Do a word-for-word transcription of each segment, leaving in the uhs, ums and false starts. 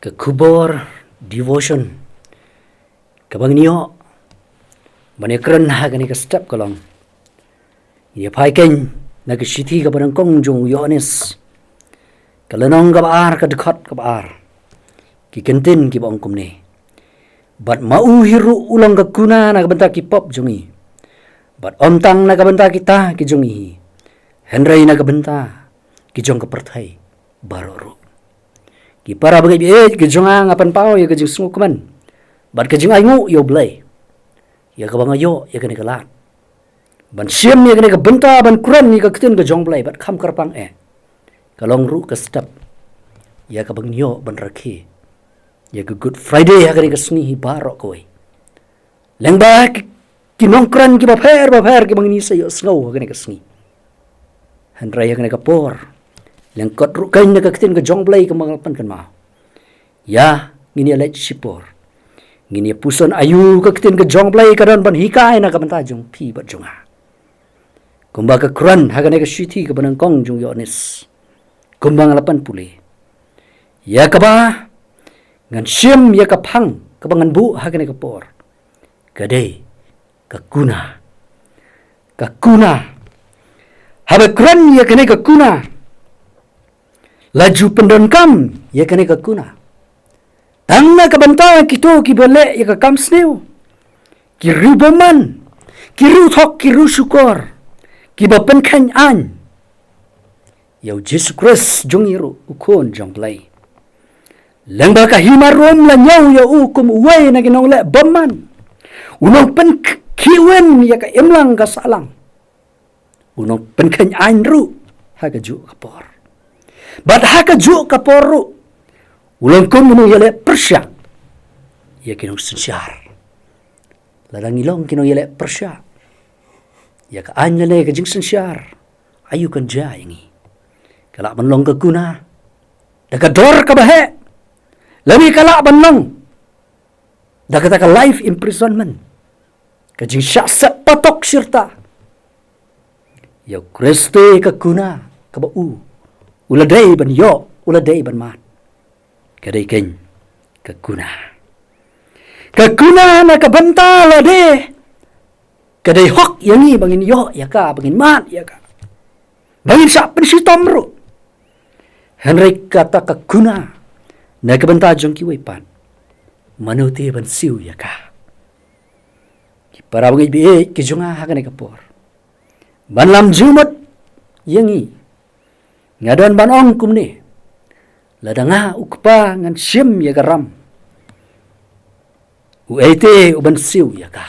Ka khubor devotion kaba ngin ïoh ban ïakren ha kane ka step ka long, ïa phai kein na ka shithi kaba nyngkong jong u Ïoannis, ka lynnong kaba ar, ka dkhot kaba ar. Ki kyntien kiba ong kumne: Bad ma u hi ruh u long ka kuna na ka bynta ki pop jong ngi, bad ym tang na ka bynta kita ki jong ngi hi, hynrei na ka bynta ki jong ka pyrthei baroh ruh. Ki para bangeit baieit, ki jong nga, nga pynpaw ïa ka jingsngewkmen bad ka jingainguh ïa U Blei ïa kaba nga ïoh ïa kane ka lad ban shim ïa kane ka bynta ban kren ïa ka ktien ka jong U Blei, bad kham kyrpang eh, ka long ruh ka step ïa kaba ngin ïoh ban rakhe ïa ka Good Friday ha kane ka sngi hi baroh kawei. Lyngba ki, ki nongkren kiba pher bapher kiba ngin sa ïohsngew ha kane ka sngi. Hynrei ha kane ka por, lyngkot ruh kein na ka ktien ka jong U Blei kaba nga la pynkynmaw, ïa, ngin ïa leit shipor, ngin ïa puson aïu ka ktien ka jong U Blei ka don ban hikai na ka bynta jong phi bad jong nga. Kumba ka kren ha kane ka shithi kaba nyngkong jong u Ïoannis, kumba nga la pynpule, ïa kaba ngan shim ïa ka phang kaba ngan buh ha kane ka por, ka dei ka kuna. Ka kuna. Haba kren ïa kane ka kuna, la ju pyndonkam ïa kane ka kuna tang na ka bynta kito kiba leh ïa ka kam sniew, ki riewbymman, ki riewthok, ki riewshukor, kiba pynkheiñ aiñ ïa U Jisu Khrist jong ngi ruh, U Khun jong U Blei. Lyngba ka hima Rom la ñiew ïa u kum uwei na ki nongleh bymman, u nongpynkhih win ïa ka imlang ka sahlang, u nongpynkheiñ aiñ ruh ha kajuh ka por. Bad ha kajuh ka por ruh, u long kum u nongïaleh pyrshah ïa ki nongsynshar. Lada ngi long ki nongïaleh pyrshah ïa ka aiñ lane ka jingsynshar, aïu kan jia ïa ngi? Ka lah ban long ka kuna da ka dor kaba heh, lane ka lah ban long da kata ka life imprisonment, ka jingshah set patok shirta. Ïa U Khrist ka kuna kaba u, u la dei ban ïoh, u la dei ban mad, ka dei kein ka kuna. Ka kuna na ka bynta lade ka dei hok ïa ngi ba ngin ïoh ïa ka, ba ngin mad ïa ka, ba ngin shah pynshitom ruh. Hynrei kata ka kuna na ka bynta jong kiwei pat, mano te ban siew ïa ka? Ki para bangeit baieit ki jong nga, ha kane ka por, ban lam jingmut ïa ngi, nga don ban ong kumne: Lada nga, U Kpa, ngan shim ïa ka ram, uei te u ban siew ïa ka?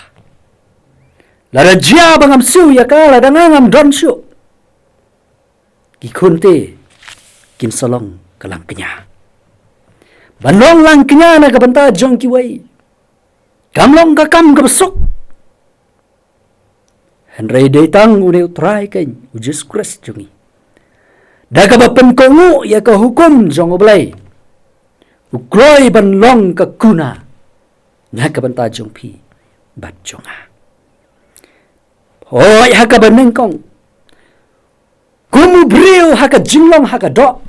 Lada jia ba ngam siew ïa ka, lada nga ngam don shuh, ki khun te kin sa long ka langkñia. Ban long langkñia na ka bynta jong kiwei kam long ka kam kaba suk. Hynrei dei tang une U Trai kein, U Jisu Khrist jong ngi, da kaba pynkohnguh ïa ka hukum jong U Blei, u kloi ban long ka kuna na ka bynta jong phi bad jong nga. Hooid, ha kaba nyngkong, kum u briew ha ka jinglong ha ka doh,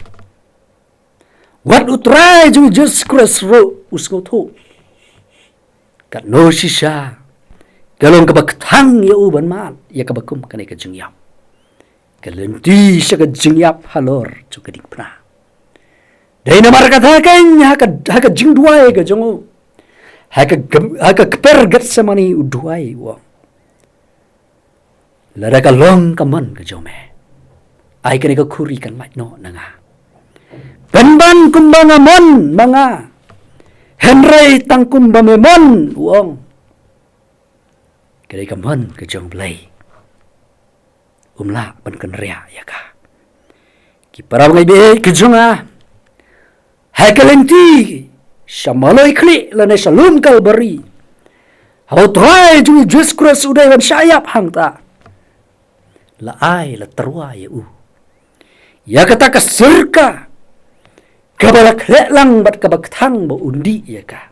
wat U Trai jong ngi Jisu Khrist ruh u sngewthuh. Katno shisha ka long kaba kthang ïa u ban mad ïa kaba kum kane ka jingïap, ka lynti sha ka jingïap halor jong ka diengphna. Dei namar kata kein, ha ka, ha ka jingduwai ka jong u, ha ka, ha ka kper Gethsemane, u duwai, u ong: Lada ka long ka mon ka jong me, ai kane ka khuri kan lait noh na nga. Pynban kumba nga mon ma nga, hynrei tang kumba me mon, u ong. Ka dei ka mon ka jong U Blei, um lah ban kynriah ïa ka. Ki para bangeit baieit ki jong nga, ha ka lynti sha Maloi Khlieh lane sha lum Kalbari, haba U Trai jong ngi Jisu Khrist u dei ban shah ïap hangta, la ai, la tyrwa ïa u ïa kata ka sirka kaba la khleh lang bad kaba kthang ba un dih ïa ka.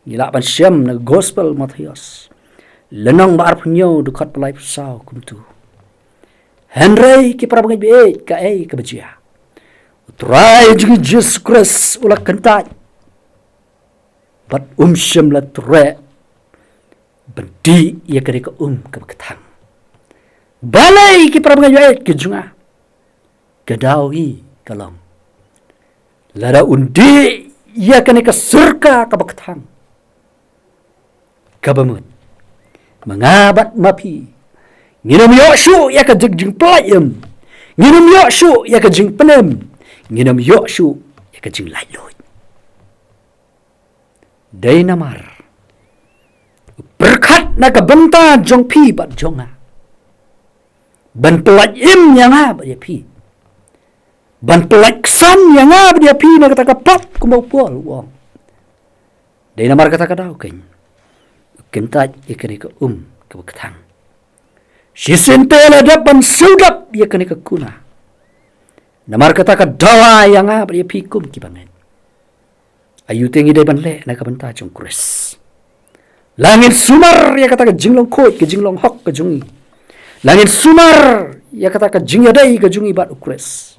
Ngi lah ban shem na Gospel Mathaios, lynnong ba arphew hynñiew, dkhot ba laiphew saw kumtu: Hynrei ki para bangeit baieit, kaei kaba jia? Trai jong ngi Jisu Khrist u la kyntait bad um shym la treh ban dih ïa kane ka um kaba kthang. Balei ki para bangeit ïa ka jong nga, ka daw hi ka long, lada un dih ïa kane ka syrka kaba kthang, kaba mut ma nga bad ma phi ngin ym ïoh shuh ïa ka jing, jingpyllait im, ngin ym ïoh shuh ïa ka jingpynim, ngin ym ïoh shuh ïa ka jinglaitluid. Dei namar pyrkhat na ka bynta jong phi bad jong nga ban pyllait im ïa nga bad ïa phi, ban pyllait ksan ïa nga bad ïa phi na kata ka pop, kumba u Paul u ong. Dei namar kata ka daw keiñ u kyntait ïa kane ka um kaba kthang. Shisien te la dep ban siew dap ïa kane ka kuna. Namar kata ka dawa ïa nga bad ïa phi kum ki bangeit. Aïu te ngi dei ban leh na ka bynta jong u Khrist? La ngin sumar ïa kata ka jinglong khuid, ka jinglong hok ka jong ngi. La ngin sumar ïa kata ka jingïadei ka jong ngi bad u Khrist,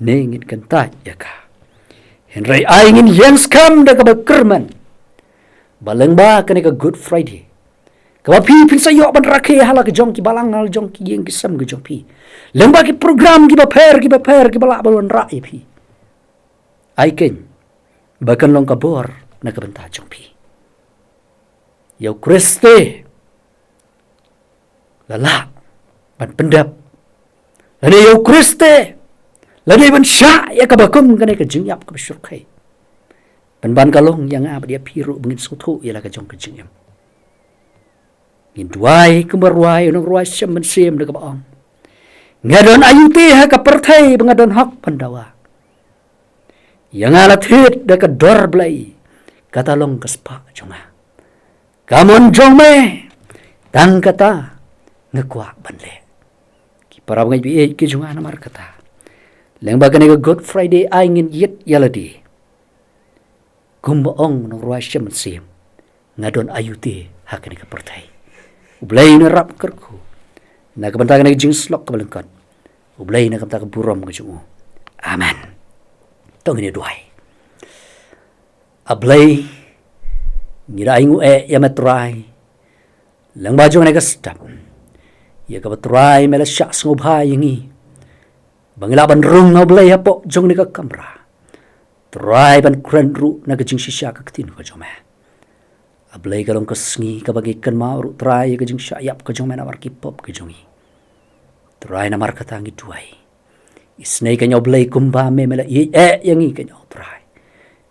ne ngin kyntait ïa ka? Hynrei ai ngin ïeng skhem da kaba kyrmen ba lyngba kane ka Good Friday, kaba phi phin sa ïoh ban rakhe ha la ka jong ki balang, ha la jong ki ïing ki sem ka jong phi, lyngba ki program kiba pher kiba pher kiba lah ban wanrah ïa phi, ai keiñ ba kan long ka bor na ka bynta jong phi. Ïa u Khrist te la lah ban pyndep, lane ïa u Khrist te la dei ban shah ïa kaba kum kane ka jingïap kaba shyrkhei, pynban ka long ïa nga bad ïa phi ruh ba ngin sngewthuh ïa la ka jong ka jingim. Ngin duwai kumba ruwai u nongrwai Salm mynsiem da kaba ong: Nga don aïu te ha ka pyrthei ba nga don hok ban dawa? Ïa nga la thied da ka dor Blei, kata long ka spah jong nga. Ka mon jong me, tang kata nga kwah ban leh. Ki para bangeit ba ïeit ki jong nga, namar kata, lyngba kane ka Good Friday ai ngin ïit ïa lade kumba ong u nongrwai Salm mynsiem: Nga don aïu te ha kane ka pyrthei? U Blei un ïarap kyrkhu na ka bynta kane ka jingsyllok kaba lyngkot. U Blei na ka bynta ka burom ka jong u. Amen. To ngin ïa duwai. A Blei, ngi da ainguh eh ïa me Trai lyngba jong kane ka step, ïa kaba Trai me la shah sngewbha ïa ngi ba ngi lah ban rung, a Blei, hapoh jong kane ka kamra, Trai, ban kren ruh na ka jingshisha ka ktien ka jong me. A Blei, ka long ka sngi kaba ngi kynmaw ruh, Trai, ïa ka jingshah ïap ka jong me namar ki pop ka jong ngi. Trai, namar kata ngi duwai, isynei keiñ, a Blei, kumba me, me la ïeit eh ïa ngi keiñ, a Trai.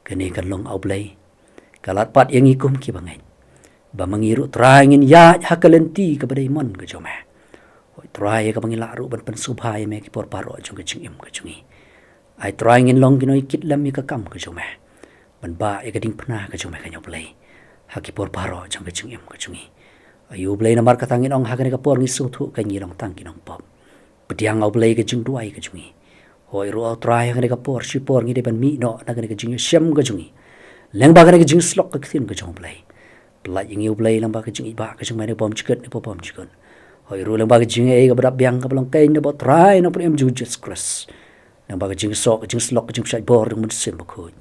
Kane kan long, a Blei, ka lad pat ïa ngi kum ki bangeit, ba ma ngi ruh, Trai, ngin ïaid ha ka lynti kaba dei mon ka jong me. Hooid Trai, ïa kaba ngi lah ruh ban pynsngewbha ïa me ki por baroh jong ka jingim ka jong ngi. Ai Trai, ngin long ki nongïakit lem ïa ka kam ka jong me, ban bah ïa ka diengphna ka jong me keiñ, a Blei, ha ki por baroh jong ka jingim ka jong ngi. Aïu, a Blei, namar kata ngin ong, ha kane ka por ngi sngewthuh keiñ ngi long tang ki nongpop. Pdiang, a Blei, ka jingduwai ka jong ngi. Hooid ruh, a Trai, ha kane ka por shipor ngi dei ban mih noh na kane ka jingïashem ka jong ngi lyngba kane ka jingsyllok ka ktien ka jong u Blei. Pyllait ïa ngi, a Blei, lyngba ka jingïeit ka jong me, na bymjukut ne bymjukut. Hooid ruh, lyngba ka jingaiei kaba dap biang kaba long keiñ na bynta u Trai Nongpynim jong ngi u Jisu Khrist, lyngba ka jingïasoh, ka jingsyllok, ka jingpynshlur jong u Mynsiem Bakhuid.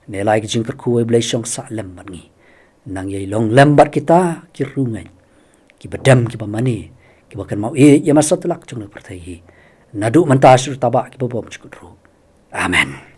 Ne la ïa ka jingkyrkhu, a Blei, shong sah lem bad ngi. Nang ïai long lem bad kita ki riewngeit kiba dem, kiba mane, kiba kynmaw ïeit ïa me satlak jong kane ka pyrthei hi, naduh mynta sha ruh, tang ba kiba bymjukut ruh. Amen.